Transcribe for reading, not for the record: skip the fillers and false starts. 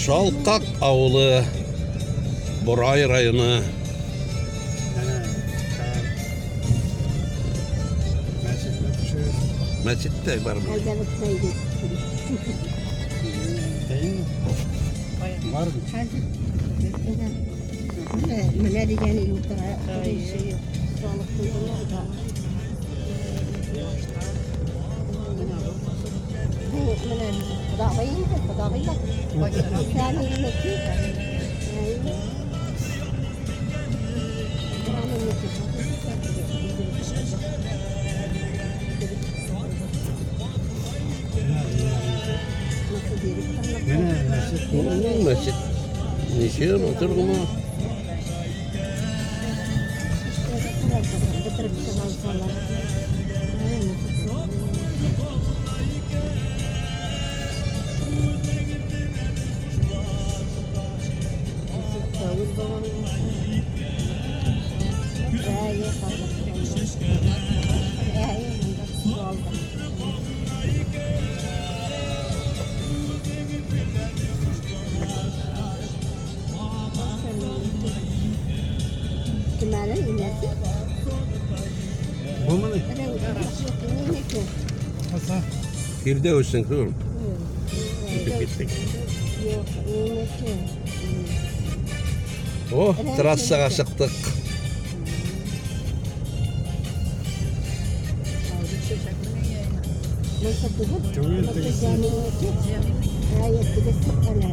Шалкак авылы, Борай районы. Мәчеттә бармы? Бар бит. Менә дигән утыра. Салып куйдылар да. Бу менә кодагый инде, кодагыйлар. Исәннеке. Менә мәчет. Мәчет. Ничә матур гына. Бетереп чыгарсалар. Кемәле инәсе? Бу мени? Хасан. Фирдәүснең түгел. Үтеп киттек. Юк, инәсе. О, трассага чыктык. Монысы түгел. Түгел, Монысы тегесе. Җәмилнеке. Әйе, тегесе әнә.